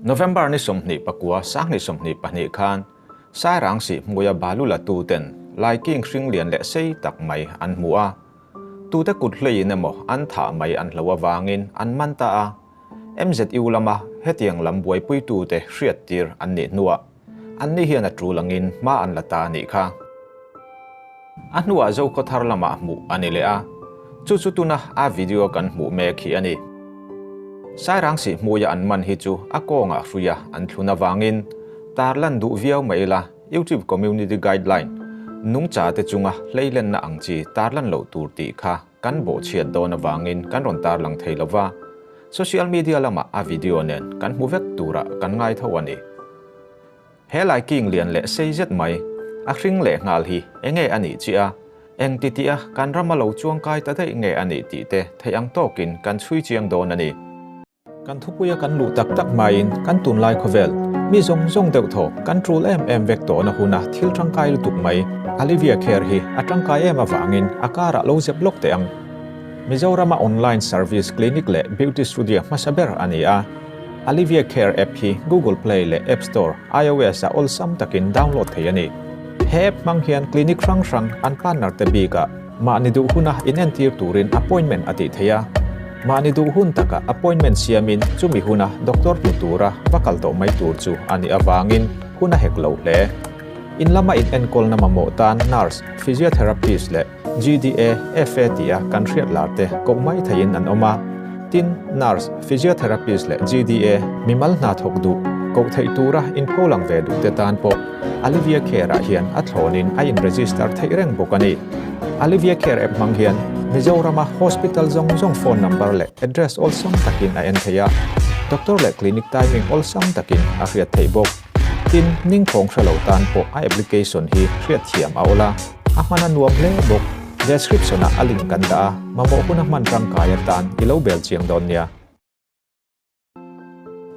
November ni 29 2022 khan Sairang Sihhmuia balu la tuten Laiking hring lian leh sei tak mai an hmu a. Tute kut hleiin emaw an thah mai an hlo avangin an man ta a. MZU lama hetiang lam buaipuitute hriattir an nih hnuah anni hian a tul angin hma an la ta a nih kha. A hnuah Zokhawthar lamah hmuh a ni leh a, chu chu tuna a video kan hmuh mek hi a ni. Sairang Sihhmuia an man hi chu a kawngah hruia an thlun avangin tarlan duh viau mai ila YouTube Community Guideline nungcha te chunga hleilenna ang chi tarlan loh tur tih kha kan bawhchhiat dawn avangin kan rawn tarlang thei lo va, social media lamah a video nen kan hmu vek turah kan ngai tho a ni. He laiking lian leh sei zet mai, a hring leh nghal hi enge a nih chiah a, eng ti tih a kan rama lo chuangkai ta daih nge a nih tih te theih ang tawkin kan chhui chiang dawn a ni. Kan thupuia kan luh tak tak hmain kan tunlai khawvel, mi zawng zawng deuh thaw kan tul em em vek tawhna huna thil tangkai lutuk mai, Alivia Care hi a tangkai em avangin a karah lo zep lawk teh ang. Mizorama online service clinic leh beauty studio hmasa ber a ni a. Alivia Care app hi Google Play leh App Store, iOS, ah awlsam takin download thei a ni. He app hmang hian clinic hrang hrang an partner te bikah mahni duh huna inentir turin appointment a tih theih a. Mahni duh hun takah appointment siamin chumi huna doctor hmu tura va kal tawh mai tur chu a nih avangin hun a hek lo hle. In lama inenkawlna mamawh tan nurse, physiotherapist leh GDA, FA tia kan hriat lar te koh mai theihin an awm a. Tin, nurse, physiotherapist leh GDA mimal hna thawk duh, koh theih tura inpho lang ve duh te tan pawh Alivia Care-ah hian a thlawnin a in-register theih reng bawk a ni. Alivia Care app hmang hian Mizorama hospital zawng zawng phone number leh address awlsam takin a en thei a, doctor leh clinic timing awlsam takin a hriat theih bawk. Tin, ningkhawng hre lo tan pawh a application hi hriatthiam a awl a. A hman a nuam hle bawk. Description ah a link kan dah a, mamawh hun a hman tangkai atan i lo bel chiang dawn nia.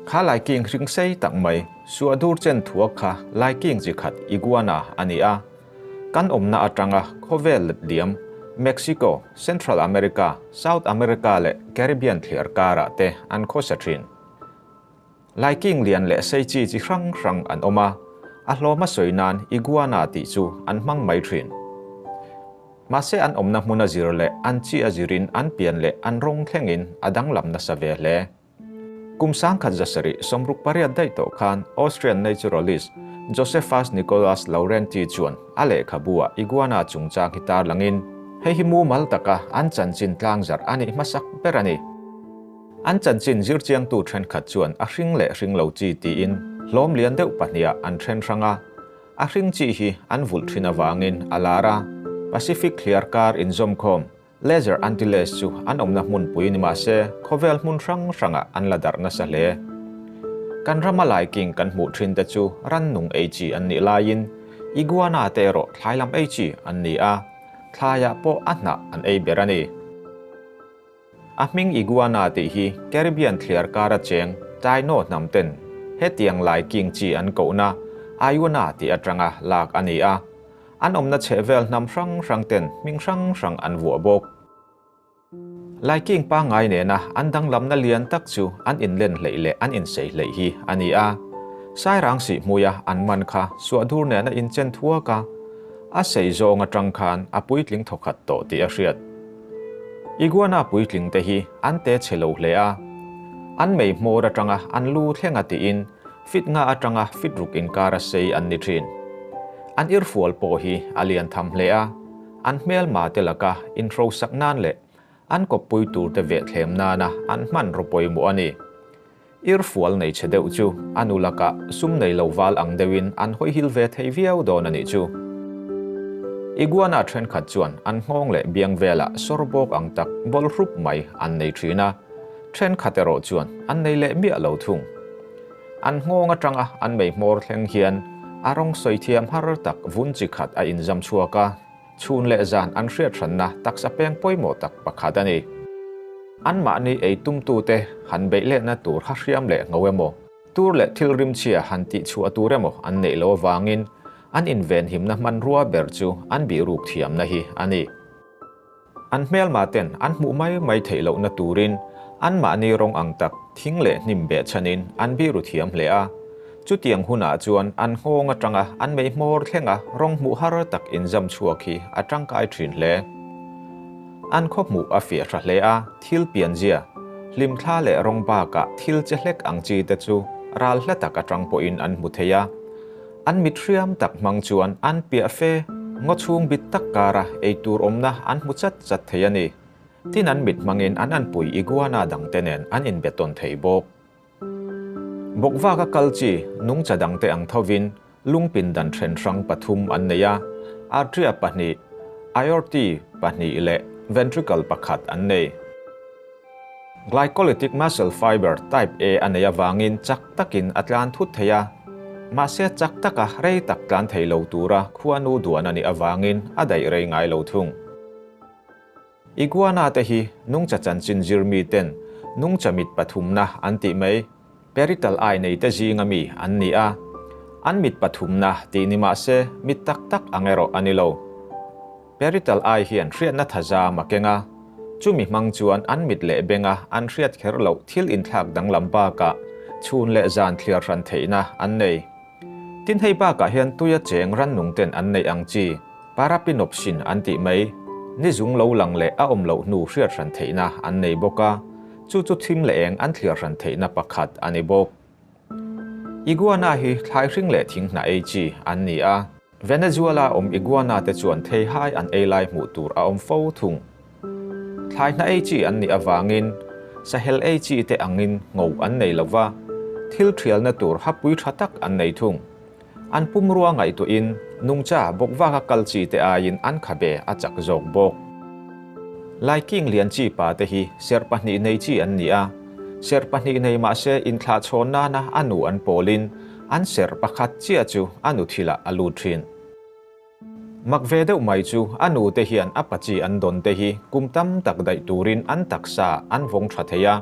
Kha laiking hring sei tak mai, suah dur chen thuak kha laiking chi khat iguana a ni a. Kan awmna atanga khawvel let liam, Mexico, Central America, South America leh Caribbean thliar karah te an khawsa thin. Laiking lian leh sei chi chi hrang hrang an awm a, a hlawma sawi nan iguana tih chu an hmang mai thin. Mahse an awmna hmun a zir leh an chi a zirin an pian leh an rawng thlengin a danglam nasa ve hle. Kum 1768 daih tawh khan Austrian naturalist Josephus Nicholas Laurenti chuan a lehkhabu-ah iguana chungchang hi tarlangin hei hi mumal taka an chanchin tlangzarh a nih hmasak ber a ni. An chanchin zirchiangtu thenkhat chuan a hring leh hring lo chi tiin hlawm lian deuh pahniha an then hrang a. A hring chi hi an vulh thin avangin a lar a. Pacific thliar kar inzawmkhawm, Lesser Antilles chu an awmna hmunpui ni mah se khawvel hmun hrang hrangah an la darh nasa hle. Kan rama laiking kan hmuh thin te chu rannung ei chi an nih laiin iguana te erawh thlai lam ei chi an ni a, thlaiah pawh a hnah an ei ber a ni. A hming iguana tih hi Caribbean thliar kara cheng Taino hnam ten hetiang lai king chi an kohna Ayuna tih atanga lak a ni a. An awmna chhehvel hnam hrang hrang ten hming hrang hrang an vuah bawk. Lai king pangngai nena an danglamna lian tak chu an inlen hleih leh an insei hleih hi a ni a. Sairang sihhmuia an man kha suahdur nena inchen thuak a, a sei zawng atang khan a puitling thawkhat tawh tih a hriat. Iguana puitling te hi an te chhe lo hle a, an mei hmawr atanga an lu thleng a tiin fit nga atanga fit ruk inkar a sei an ni thin. An irfual pawh hi a lian tham hle a, an hmelma te laka inhrosak nan leh an kawppui tur te vehthlem nana an hmanraw pawimawh a ni. Irfual nei chhe deuh chu a nu lakah sum nei lo val ang deuhin an hawihil ve thei viau dawn a nih chu. Iguana thenkhat chuan an nghawng leh biang velah sawr bawk ang tak bawlh hrup mai an nei thin a, thenkhat erawh chuan an nei leh miah lo thung. An nghawng atanga an mei hmawr thleng hian a rawng sawi thiam har tak vun chi khat a inzam chhuak a. Chhun leh zan an hriat hranna taksa peng pawimawh tak pakhat a ni. Anmahni ei tumtute han beih lehna tur ha hriam leh ngho emaw, tur leh thil rimchhia han tihchhuah tur emaw an neih loh avangin an invenhimna hmanrua ber chu an bihruk thiamna hi a ni. An hmelma ten an hmuh mai mai theih lohna turin Anmahni rawng ang tak thing leh hnim beh chhanin an biru thiam hle a. Chutiang hunah chuan an nghawng atanga an mei hmawr thlenga rawng hmuh har tak inzam chhuak hi a tangkai thin hle. An khaw hmuh a fiah tha hle a, thil pianzia, hlimthla leh rawng bakah thil che hlek ang chi te chu ral hla tak atang pawhin an hmu thei a. An mit hriam tak hmang chuan an piah fe ngaw chhung bit tak kara eitur awmna an hmu chat chat thei a ni. Tin an mit hmangin an anpui iguana dangte nen an inbe tawn thei bawk. Bawkvaka kal chi nungcha dangte ang thovin lungpin dan then hrang pathum an nei a, atria pahnih, aorti pahnih leh ventricle pakhat an nei. Glycolytic muscle fiber type A a neih avangin chak takin a tlan thut thei a, mahse chak taka rei tak tlan thei lo tura khuanu duan a nih avangin a daih rei ngai lo thung. Iguana te hi nungcha chanchin zir mi ten nungcha mit pathumna an tih mai, perital eye nei te zinga mi an ni a. An mit pathumna tih ni mah se mit tak tak ang erawh a ni lo. Perital eye hian hriatna thazam a keng a, chumi hmang chuan an mit leh benga an hriat kher loh thil inthlak danglam bakah chhun leh zan thliar hran theihna an nei. Tin hei bakah hian tuia cheng rannung ten an neih ang chi parapinopsin an tih mai, ni zung lo lang leh a awm loh hnu hriat hran theihna an nei bawk a, chu chu thim leh eng an thliar hran theihna pakhat a ni bawk. Iguana hi thlai hring leh thing hnah ei chi an ni a. Venezuela awm iguana te chuan theihai an ei lai hmuh tur a awm fo thung. Thlai hna ei chi an nih avangin sahel ei chi te angin ngo an nei lo va, thil thialna tur hapui tha tak an nei thung. An pumrua ngaihtuahin nungcha bawkvaka kal chi te aiin an khabe a chak zawk bawk. Laiking lian chi pa te hi serh pahnih nei chi an ni a, serh pahnih nei mahse inthlahchhawn nana a nu an pawlin an serh pakhat chiah chu a nu thilah a lut thin. Mak ve deuh mai chu a nu te hian a pachi an dawn te hi kum tam tak daih turin an taksa an vawng tha thei a.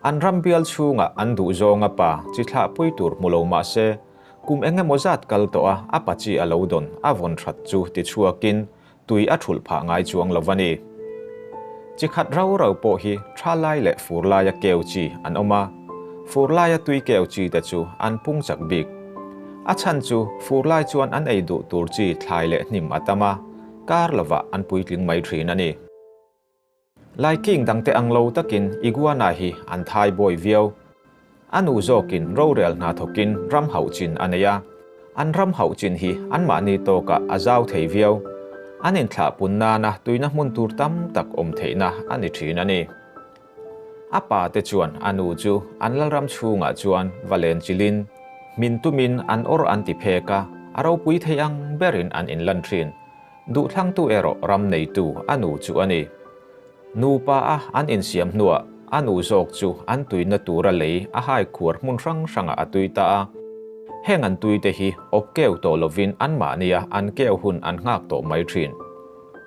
An ram bial chhungah an duh zawng a pa chi thlah pui tur hmu lo mah se, kum eng emaw zat kal tawh a a pachi a lo dawn a vawn that chu ti chhuakin tui a thulh phah ngai chuang lo a ni. Chi khat rau rau pawh hi tha lai leh fur laia keu chi an awm a, fur laia tui keu chi te chu an pung chak bik. A chhan chu fur lai chuan an ei duh tur chi thlai leh hnim a tam a, kar lovah an puitling mai thin a ni. Laiking dangte ang lo takin iguana hi an thai bawi viau. A nu zawkin rorel hna thawkin ram hauh chin a nei a, an ram hauh chin hi anmahni tawkah a zau thei viau. An inthlah pun nana tuina hmun tur tam tak awm theihna a ni thin a ni. A pa te chuan a nu chu an lalram chhungah chuan va len chilin, hmin tumin an awr an ti phek a, a ropui thei ang berin an inlan thin. Duhthlangtu erawh ram neitu a nu chu a ni. Nupa a an insiam hnuah a nu zawk chu an tuina tura lei a hai khuar hmun hrang hrangah a tui ta a. Heng an tuite hi awp keu tawh lovin anmahnia an keu hun an nghak tawh mai thin.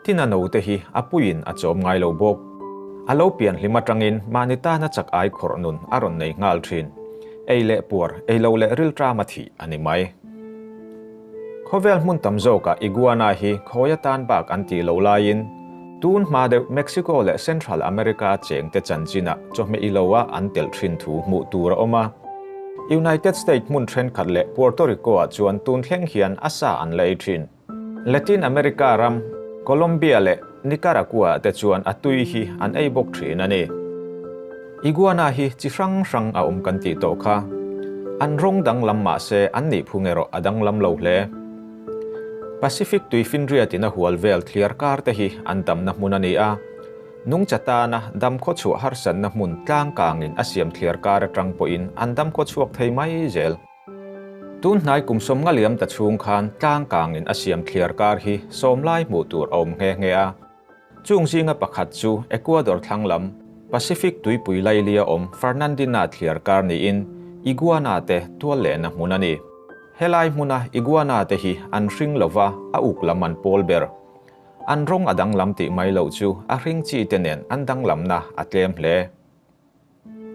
Tin a note hi a puiin a chawm ngai lo bawk. A lo pian hlim atangin mahni tana chak ai khawrh nun a rawn nei nghal thin. Ei leh puar, ei lo leh rilṭama thih a ni mai. Khawvel hmun tam zawkah iguana hi khawi atan bak an tih loh laiin tun hma deuh Mexico leh Central America chengte chanchinah chawhmeh i loa an telh thin thu hmuh tur a awm a. United States hmun thenkhat leh Puerto Rico-ah chuan tun thleng hian a sa an la ei thin. Latin America ram Colombia leh Nicaragua-ah te chuan a tui hi an ei bawk thin a ni. Iguana hi chi hrang hrang a awm kan tih tawh kha. An rawng danglam mah se an nih phung erawh a danglam lo hle. Pacific tuifinriatin a hual vel thliar kar te hi an damna hmun a ni a. Nungcha tana dam khawchhuah harsatna hmun tlang kangin a siam thliar kar atang pawhin an dam khawchhuak thei mai zel. Tun hnai kum sawmnga liam ta chhung khan tlang kangin a siam thliar kar hi sawm lai hmuh tur a awm nghe nghe a. Chung zinga pakhat chu Ecuador thlang lam, Pacific tuipui lailia awm Fernandina thliar kar niin iguana te tual lehna hmun a ni. Helai hmuna iguana te hi an hring lova a uk lam an pawl ber. An rawng a danglam tih mai loh chu a hring chi te nen an danglamna a tlem hle.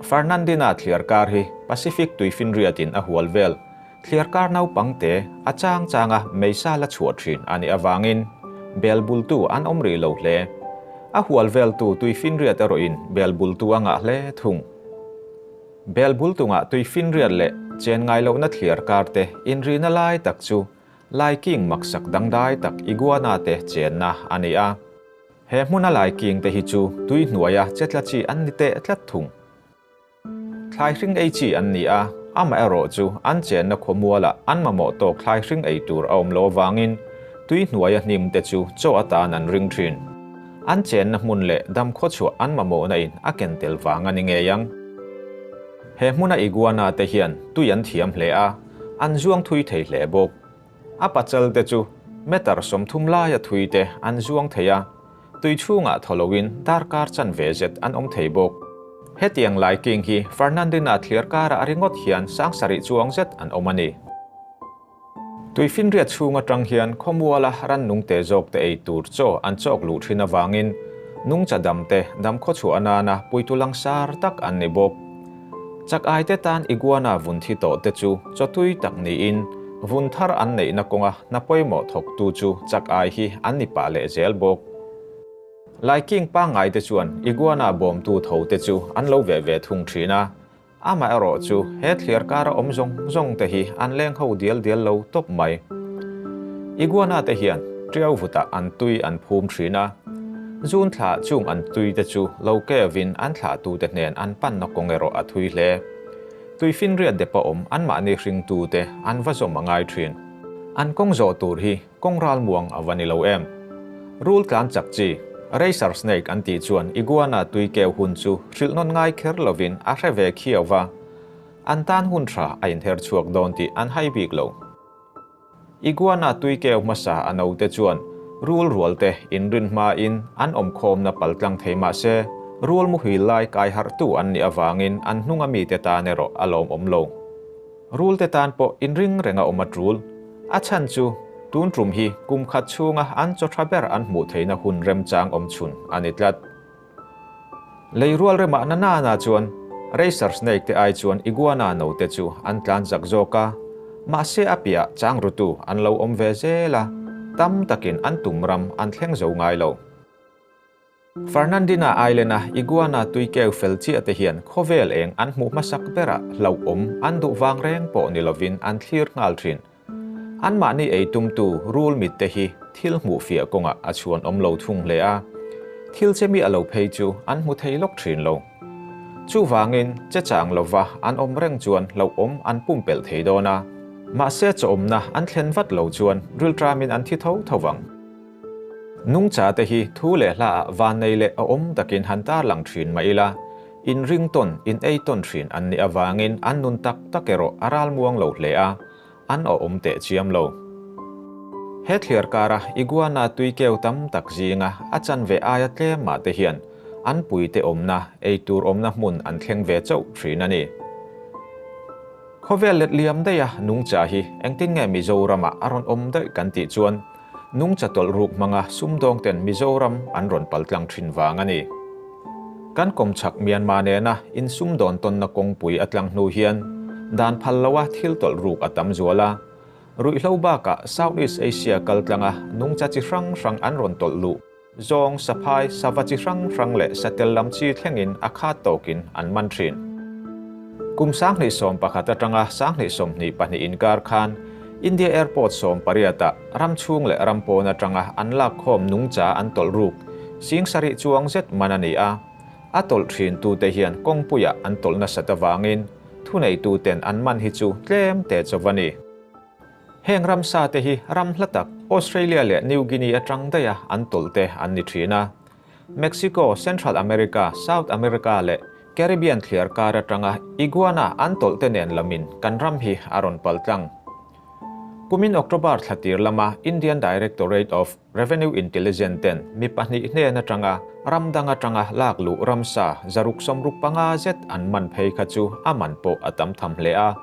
Fernandina thliar kar hi Pacific tuifinriatin a hual vel. Thliar kar naupang te a chang changa meisa la chhuah thin a nih avangin bel bultu an awm rih lo hle. A hual veltu tuifinriat erawhin bel bultu a ngah hle thung. Bel bultungah tuifinriat leh chen ngai lohna thliar kar te inrihna lai tak chu Laiking maksak dangdai tak iguana te chenna a ni a. He hmuna laiking te hi chu tui hnuaia chetla chi an ni teh tlat thung. Thlai hring ei chi an ni a, amaherawh chu an chenna khawmualah an mamawh tawk thlai hring ei tur a awm loh avangin tui hnuaia hnim te chu chaw atan an ring thin. An chenna hmun leh dam khawchhuah an mamawhna in a ken tel vang a ni ngei ang. He hmuna iguana te hian tui an thiam hle a, an zuang thui thei hle bawk. A pachal te chu meter 30 laia thui te an zuang thei a, tui chhungah thaw loin darkar chanve zet an awm thei bawk. Hetiang lai king hi Fernandina thliar karah ringawt hian 7000 chuang zet an awm a ni. Tuifinriat chhung atang hian khawmuala rannung te zawk te ei tur chaw an chawk luh thin avangin nungcha dam te dam khawchhuah nana puitu langsar tak an ni bawk. Chak ai te tan iguana vun thi tawh te chu chaw tui tak niin vun thar an neihna kawnga hna pawimawh thawktu chu chak ai hi an ni pah leh zel bawk. Laiking pangngai te chuan iguana bawmtu tho te chu an lo ve ve thung thin a, amaherawh chu he thliar kara awm zawng zawng te hi an leng ho dial dial lo tawp mai. Iguana te hian tiau vutah an tui an phum thin a, zun thlah chung an tui te chu lo kevin an thlah tu te hnen an panna kawng erawh a thui hle. Tuifinriat depa awm anmahni hringtu te an va zawm a ngai thin. An kawng zawh tur hi kawng ral muang a va ni lo em. Rul tlan chak chi, racer snake an tih chuan iguana tui keu hun chu hrilh nawn ngai kher lovin a hre ve khiau va, an tan hun tha a inher chhuak dawn tih an hai bik lo. Iguana tui keu hmasa a no te chuan rul rual te inrin hmain an awm khawmna paltlang thei mah se rul muhil lai kai harh tu an nih avangin an hnunga mi te tan erawh a lawm awm lo. Rul te tan pawh inring renga awm a tul. A chhan chu tun tum hi kum khat chhunga an chaw tha ber an hmuh theihna hun remchang awm chhun a ni tlat. Lei rual remah na na na chuan racer snake te ai chuan iguana no te chu an tlan zak zawk a, mahse a piah chang rutu an lo awm ve zel a, tam takin an tum ram an thleng zo ngai lo. Fernandina Island a iguana tui keu fel chiah te hian khawvel eng an hmuh hmasak berah hlauh awm an duh vang reng pawh ni lovin an thlir nghal thin. Anmahni ei tumtu rul mit te hi thil hmuh fiah kawngah a chhuan awm lo thung hle a, thil che mi a lo phei chu an hmu thei lawk thin lo. Chuvangin che chang lova an awm reng chuan hlauhawm an pumpelh thei dawn a, mahse chawmna an thlen vat lo chuan rilṭamin an thi tho tho vang. Nungcha te hi thu leh hla ah van nei leh a awm takin han tarlang thin mah ila, in ring tawn, in ei tawn thin an nih avangin an nun tak tak erawh a ral muang lo hle a, an awm teh chiam lo. He thliar kara iguana tui keu tam tak zinga a chanve aia tlem mah te hian an puite awmna, ei tur awmna hmun an thleng ve chauh thin a ni. Khawvel let liam daih a nungcha hi engtin nge Mizoramah a rawn awm daih kan tih chuan nungcha tawlh ruk hmanga sumdawng ten Mizoram an rawn paltlang thin vang a ni. Kan kawmchhak Myanmar nena in sumdawn tawnna kawngpui a tlang hnu hian dan phal loa thil tawlh ruk a tam zual a, ruihhlo bakah Southeast Asia kaltlanga nungcha chi hrang hrang an rawn tawlh luh. Zawng, saphai, sava chi hrang hrang leh satel lam chi thlengin a khat tawkin an man thin. Kum 2011 atanga 2022 inkar khan India Airport 18 ah ram chhung leh ram pawn atanga an lak khawm nungcha an tawlh ruk 7000 chuang zet man a ni a. A tawlh thin tute hian kawngpuiah an tawlh nasat avangin thuneituten an man hi chu tlem te chauh a ni. Heng ramsa te hi ram hla tak Australia leh New Guinea atang daih a an tawlh te an ni thin a. Mexico, Central America, South America leh Caribbean thliar kar atanga iguana an tawlh te nen lamin kan ram hi a rawn paltlang. Kumin October thlatir lama Indian Directorate of Revenue Intelligence ten mi pahnih hnen atanga ram dang atanga lak luh ramsa 665 zet an man phei kha chu a man pawh a tam tham hle a.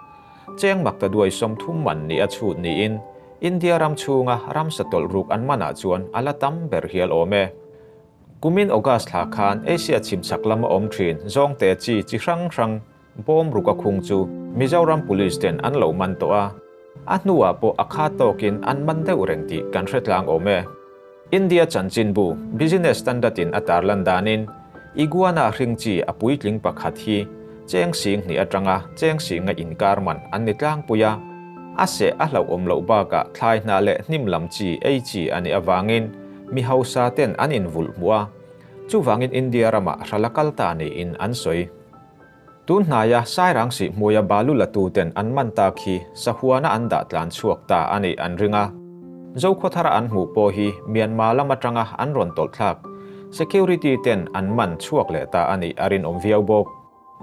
Cheng mak ta duai 30 man ni a chhut niin India ram chhunga ramsa tawlh ruk an manah chuan a la tam ber hial awm e. Kumin August thla khan Asia chhimchhak lama awm thin zawng te chi chi hrang hrang bawm ruk a khung chu Mizoram Police ten an lo man tawh a, a hnuah pawh a kha tawkin an man deuh reng tih kan hre tlang awm e. India chanchinbu Business Standard-in a tarlan danin, Iguana hring chi a puitling pakhat hi cheng sing hnih atanga cheng singa inkar man an ni tlangpui a, a seh a hlauhawm loh bakah thlai hnah leh hnim lam chi ei chi a nih avangin mi hausa ten an invulh hmuh a, chuvangin India ramah hrala kal ta niin an sawi. Tun hnaia Sairang sihhmuia balu latu ten an man tak hi sahuana an dah tlan chhuak ta a nih an ring a. Zokhawthara an hmuh pawh hi Myanmar lam atanga an rawn tawlh thlak security ten an man chhuak leh ta a nih a rinawm viau bawk.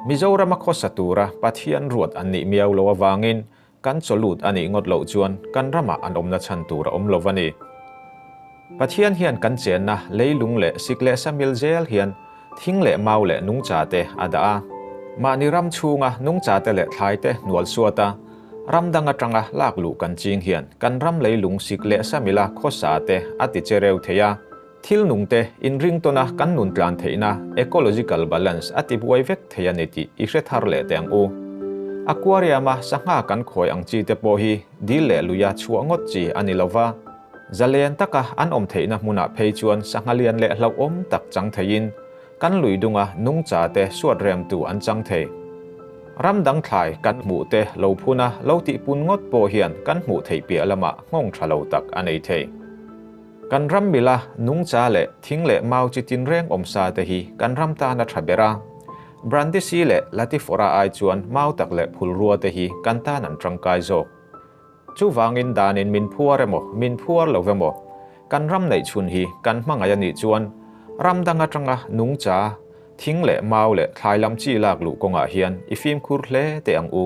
Mizorama khawsa tura Pathian ruat an nih miau lo avangin Kan chawlut a nih ngawt loh chuan kan ramah an awmna chhan tur a awm lo va ni. Pathian hian kan chenna leilung leh sik leh sa mil zel hian thing leh mau leh nungcha te a dah a. Mahni ram chhunga nungcha te leh thlai te hnual suat a, ram dang atanga lak luh kan ching hian kan ram leilung sik leh sa mila khawsa te a ti che reu thei a. Thil nung te inringtawna kan nun tlan theihna ecological balance a ti buai vek thei a ni tih i hre thar leh teh ang u. Aquarium-a sangha kan khawi ang chi te pawh hi dil leh luia chhuah ngawt chi a ni lo va. Zalen taka an awm theihna hmunah phei chuan sangha lian leh hlauhawm tak chang theiin kan lui dunga nungcha te suat remtu an chang thei. Ram dang thlai kan hmuh te lo phuna lo tihpun ngawt pawh hian kan hmuh theih piah lamah nghawng tha lo tak a nei thei. Kan ram mila nungcha leh thing leh mau chi tinreng awm sa te hi kan ram tan a tha ber a. Brandisi leh Latifora ai chuan mau tak leh phulrua te hi kan tan an tangkai zawk. Chuvangin danin min phuar emaw min phuar lo emaw kan ram neih chhun hi kan hmangaih a nih chuan ram dang atanga nungcha, thing leh mau leh thlai lam chi lak luh kawngah hian i fimkhur hle teh ang u.